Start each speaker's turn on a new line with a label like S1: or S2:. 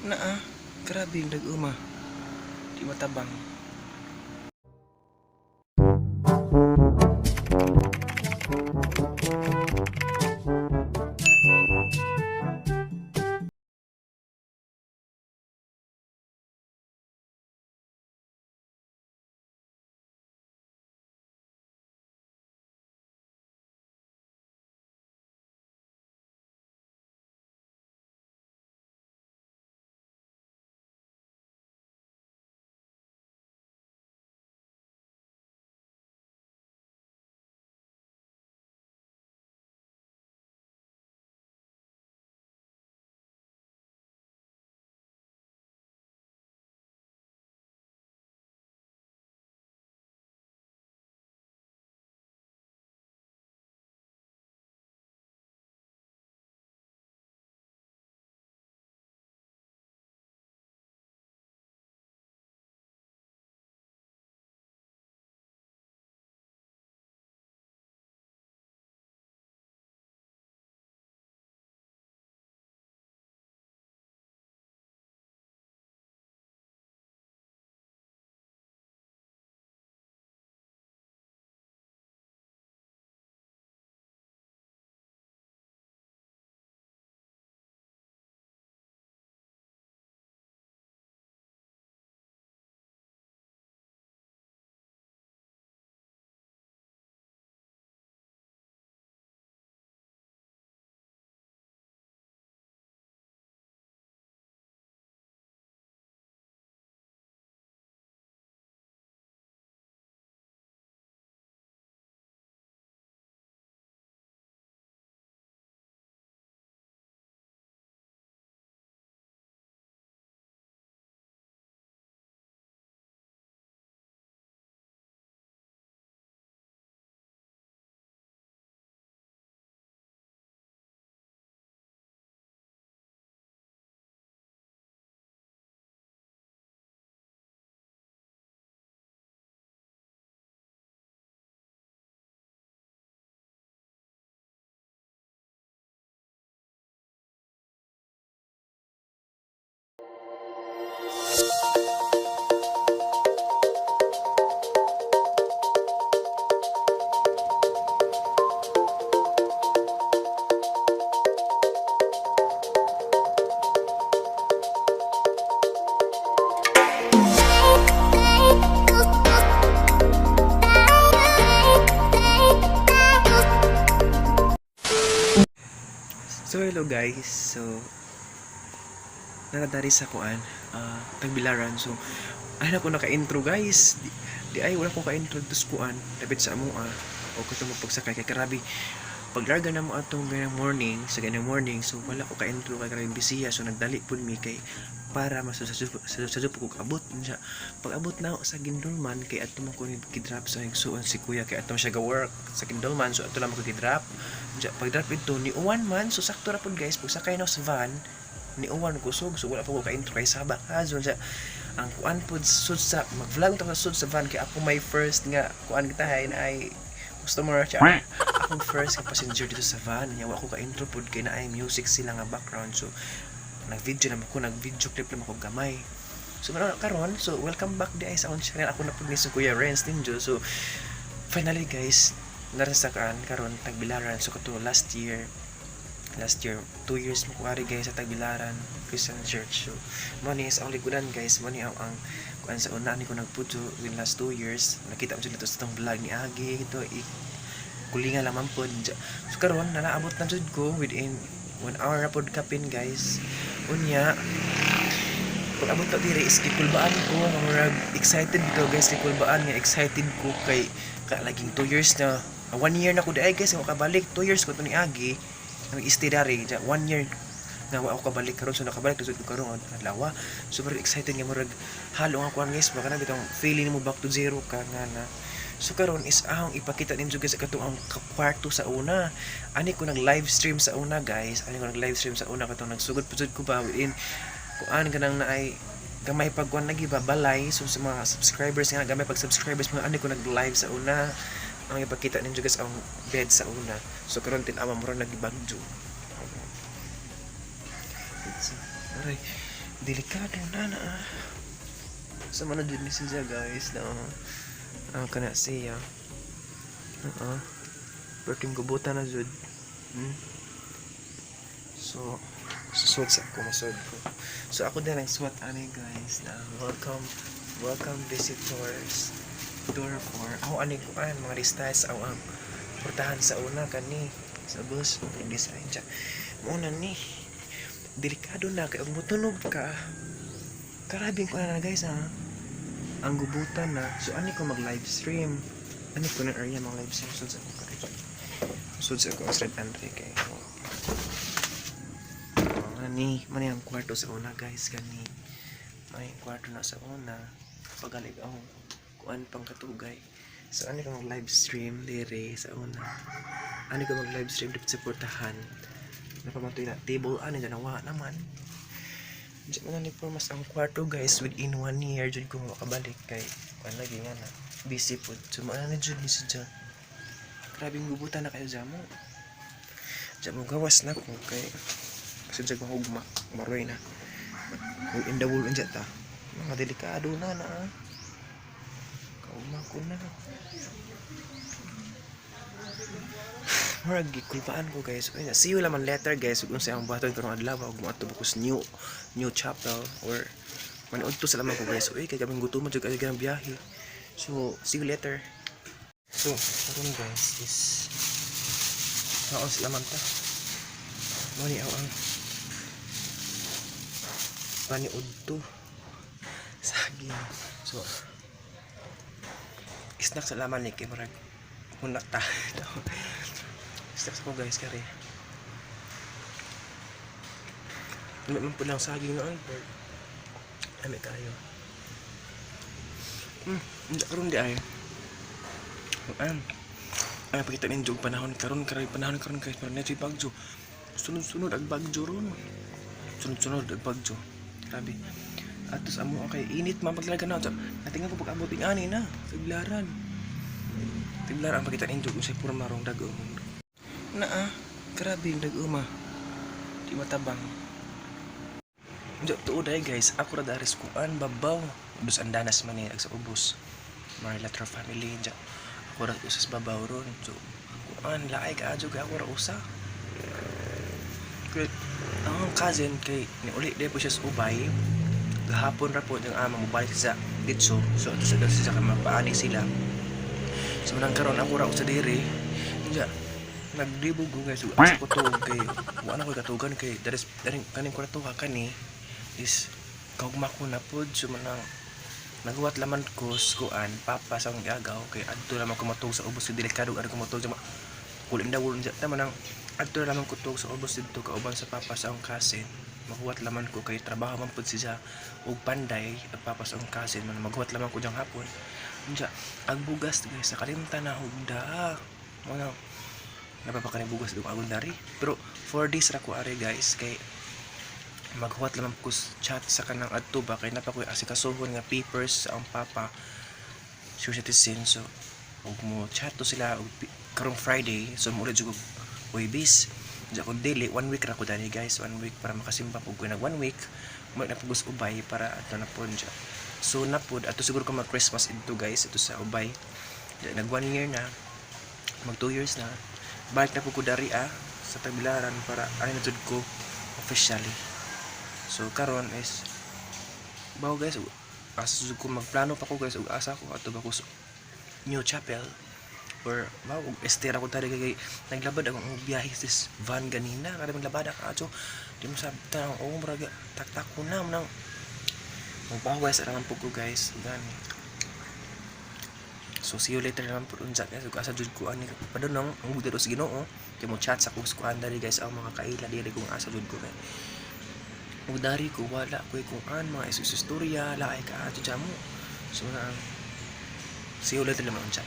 S1: Naa, grabe yung dag-uma. Di matabang. So hello guys. So naradari sa kuan, Tagbilaran. So ay na ko naka-intro guys. Di ay wala ko ka-intro tus kuan. Dapat sa amo o ko mo pagsakay kay karabi. Paglarga na mo atong ganang morning, sa ganang morning, so wala ko ka-intro kay karabi bisiya. So nagdali pud mi kay para masusasup ko abot siya. Pag abot na ako sa Gindulman kay ato man ko ni gidrop sa igsuon si kuya kay ato siya ga work sa Gindulman, so ato lang ko gidrop. Siya, pag drop ito ni uwan man, so sakto ra pud guys pag sakay na sa van ni uwan kusog, so wala pa ko ka-intro kay saba ha. So siya ang kuan pud sud sa mag-vlog ta sa sud sa van kay ako may first nga kuan kita hay na ay customer siya, akong first nga passenger dito sa van niya. Wa ko ka-intro pud kay naay music sila nga background, so nag-video naman ko, nag-video clip naman ko gamay. So karon, so welcome back di ay sa akong channel. Ako na pud ni si Kuya Renz Ninjo. So finally guys, narasakaan karon Tagbilaran. So kato last year 2 years mo ko ari guys sa Tagbilaran Christian Church. So mo ni sa akong likuran guys, mo ni ang kuan sa una ni ko nagputo in last 2 years. Nakita mo sila to sa tong vlog ni Agi ito i kulinga lamang pod. So karon nanaabot na jud ko within 1 hour na pod kapin guys. Unya pag abot na diri is gikulbaan ko nga murag excited bitaw guys, gikulbaan nga excited ko kay ka laging 2 years na, 1 year na ko di ay guys nga kabalik. 2 years ko to ni Agi nag stay dari ja, 1 year nga wa ako kabalik karon. So nakabalik na jud ko karon adlaw. Super excited nga murag halo nga kuan guys, baka na bitong feeling mo back to zero ka nga na. So karon is ahong ipakita ninyo guys katong ang kwarto sa una. Ani ko nag live stream sa una guys, ani ko nag live stream sa una katong nagsugod pud jud ko ba within kuan kanang naay gamay pag kuan lagi ba balay. So sa mga subscribers nga gamay pag subscribers mga ani ko nag live sa una, ang ipakita ninyo guys ang bed sa una. So karon tin-awa mura nagibagyo. Aray. Delikado na na ah. Sa man na jud ni siya, guys, no. Ang kana siya. Oo. Perting gubutan na jud. So, susod sa ako, masod ko. So, ako din ang suwat ani, guys, na welcome, welcome visitors. Door 4. Ako ani ko an mga listas aw ang portahan sa una kani sa bus design siya. Mo na ni delikado na kay ug motunob ka. Karabing ko na, guys, ha. Ang gubutan na. So ani ko mag live stream. Ani ko na area mag live stream, sud sa ako kay. Sud sa ako sa Andre kay. Oh, ani man ang kwarto sa una, guys, kani. May kwarto na sa una. Pagalig ako kuan pang katugay. So ani ko mag live stream dire sa una. Ani ko mag live stream dito sa portahan. Napamatoy na table ani dyan wa naman. Diyan man ni mas ang kwarto, guys, within one year jud ko makabalik kay kuan lagi nga na busy pud. So mo na jud ni siya. Grabing gubutan na kayo mo. Diyan mo gawas na ko kay kasi dyan mahugma maroy na. In the wool unja ta. Mga delikado na na. Ah. Kaugma ko na. Murag gikulpaan ko, guys. Ayun, see you laman later, guys. Ug unsa ang buhaton karong adlaw ug moadto ko sa new chapel or manood to sa lamang ko, guys. Uy, kay kaming gutom jud kay ganang biyahe. So, see you later. So, karon, guys, is kaon sila man ta. Mo ni ang paniud to. Saging. So, snack sa laman ni kay murag hunak ta. Snacks ako, guys, kare. Ano man po lang saging noon. Ami kayo. Hindi karon di ay. An. Ay pakita ninyo og panahon karon karay panahon karon, guys, pero medyo bagyo. Sunod-sunod ang bagyo ron. Sunod-sunod ang bagyo. Grabe. Atos amo kay init man paglaga na. Natingnan ko pag abot ing ani na. Taglaran. Taglaran ang pakita ninyo kung sa pura marong dago. Naa, grabe yung dag-uma. Di matabang. Diyo, tuod ay, guys, ako ra daris kuan babaw. Ubos andanas man ni sa ubos. Marilatro family diya. Ako ra usas babaw ron. So, kuan laay ka adyo kay ako ra usa. Kay ang cousin kay ni uli di po siya sa Ubay. Gahapon ra po ang ama mo balik sa ditso. So ato sa sa mapaani sila. So manang karon ako ra usa diri. Diya, naglibog ko, guys, ug asa ko tuog kay wa na koy katugan kay daris daring kaning kwarto ka kani is kaugma ko na pod. So manang naghuwat laman ko sa kuan papa sa akong gagaw kay adto lamang ko matug sa ubos, kay delikado ari ko matug sa kulin daw unsa ta manang adto lamang ko tug sa ubos didto kauban sa papa sa akong cousin. Maghuwat laman ko kay trabaho man pud siya og panday ang papa sa akong cousin, man maghuwat lamang ko diyang hapon. Unsa ang bugas, guys, sa kalimtan na hugda mo na napapakaning bugas do agon dari, pero 4 days ra ko ari, guys, kay maghuwat lamang ko chat sa kanang adto ba kay napa koy asikasuhon nga papers sa ang papa, sure citizen. So ug mo chat to sila og karong Friday. So mo jud og Huwebes. Diya kung dili, one week ra ko dani, guys, one week para makasimba pug ko. Nag one week mo na pugos Ubay para ato na pod siya. So na pod ato siguro ko mag Christmas dito, guys, ito sa Ubay. Diya, nag one year na, mag 2 years na, balik na po ko dari ah sa Tagbilaran para ay na jud ko officially. So karon is bawo, guys, asa jud ko magplano pa ko, guys, ug asa ko ato ba ko sa New Chapel or bawo ug estera ko tari kay naglabad akong biyahe this van ganina kada maglabada ka ato di mo sabta ang oh murag taktak ko na nang magbawas ra man po ko, guys, gani. So see you later naman po unsa, guys, ug asa jud ko ani padunong ang bugdaro sa Ginoo kay mo chat sa kus kuan dali, guys, ang mga kaila diri kung asa jud ko kay ug dari ko wala ko kung an mga isus istorya laay ka ato mo. So na, see you later naman unsa.